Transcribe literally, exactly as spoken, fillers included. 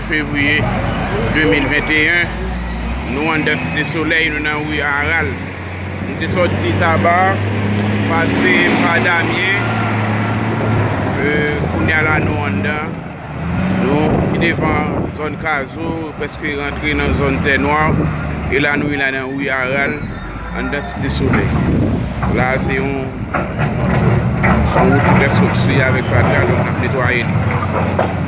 Fevriye de mil venteyen, nou anndan Site Solèy, nou nan ri Aral. Nou te sòti Taba, pase pa Damyen, e, kounye a la nou anndan. Nou ki devan zòn Kazo, prèske rantre nan zòn Tè Nwa, e la nou ye la nan ri Aral, anndan Site Solèy. La se yon, se yon wout ki prèske obstriye avèk fatra, donk n ap netwaye li.